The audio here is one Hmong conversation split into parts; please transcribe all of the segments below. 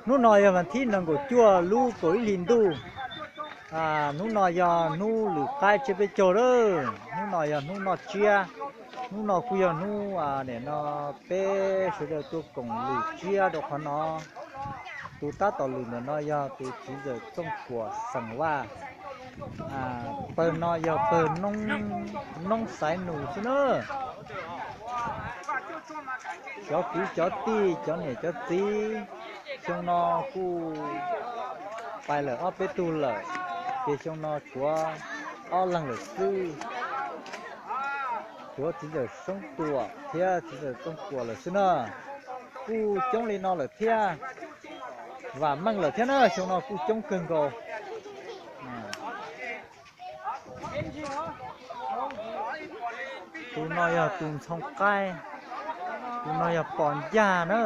Hnub no yog vas thib nees nkaum cuaj lub kaum ib hlis ntuj. Hnub no yog hnub lwm qaib tsiab peb caug lawm. Hnub no yog hnub noj tsiab. Hnub no kuj yog hnub nim no peb sawv daws tuaj koom lwm tsiab rau qhov no. Tus tab tom lwm ntawm no yog tus txiv ntxawm Txooj Kuam xeem Vaj. Pawg no yog pawg noob xaiv nus xwb na. Cov kwv cov tij cov niam cov txiv, xyoo no kuj pais lawm ob peb tug lawm, ces xyoo no tshuav ob leeg lawm xwb. Tshuav txiv ntxawm Soob Tuam thiab txiv ntxawm Txooj Kuam lawm xwb na. Kuj coob li no lawm thiab, vam meej lawm thiab na, xyoo no kuj coob kawg nkaus. Tus no yog tus ntxhoo qaib, tus no yog pos ncaj na.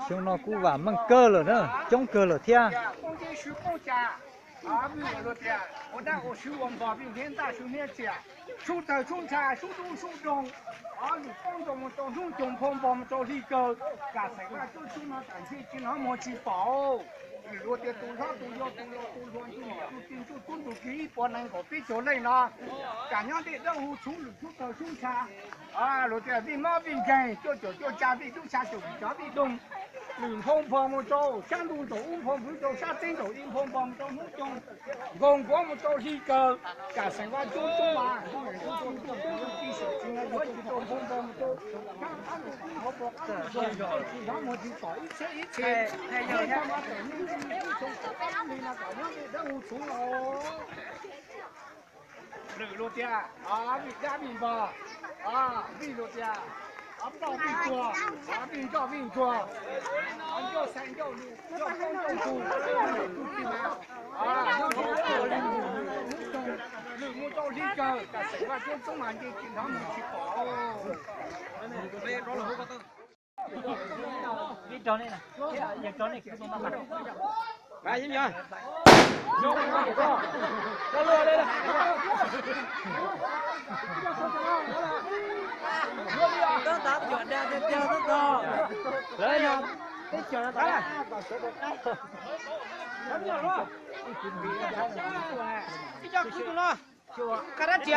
Xyoo no kuj vam meej kawg lawm na, coob kawg lawm thiab. Sub tawg sub ntsha sub dub sub doog, lwm poob rau mus rau hnub coog phoo npog mus rau hli kawg, kam xeem Vaj Cuab Xub no tam ntsej tsis hnov muag tsis pom. Lwm luag tias tus hlob tus yau tus laus tus hluas ntsuj niam ntsuj txiv ntsuj tub ntsuj ki ib puas nees nkaum peb caug leej no, kam nyob dej dawb huv txhuv lwm sub tawg sub ntsha. Luag tias vij mob vij nkeeg, cuaj caum cuaj tsa vij dub xya caum vij cov vij doog, lwm phoo npog mus rau sab ntuj nraum ub phoo npwv rau sab teb nraum ib phoo npog mus rau hnub coog nkaus nkuav mus rau hli kawg, kam xeem Vaj Cuab Xub mas ntsuj niam ntsuj txiv ntsuj tub ntsuj ki sim tsis na yuav tsis tau phoo npog mus rau sab qab ntuj ub hauv paus qab ntuj zoo, tsis hnov muag tsis pom ib txhiab ib txhis. Nyob tau mas tawm nyob ntsej nyoog ib xyoo kaum ob lub hli no kom nyob dej dawb huv txhuv los. Lwm luag tias vij dab vij npog, vij luag tias ploj vij tuag, vij ntsoj vij ntsuag, ncauj xais ncauj lus, ncauj poob ncauj ntug, lwm mus rau hli kawg, kam xeem Vaj Cuab Xub mas ntsej tsis hnov muag tsis pom. Ib co kwv tus no, koj dab tsi,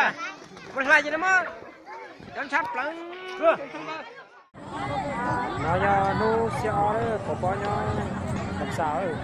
ua hlais ces no mas cov ntshav pleev. No yog hnub xiab ob lawm, pov pob nyob Kam Xas lawm.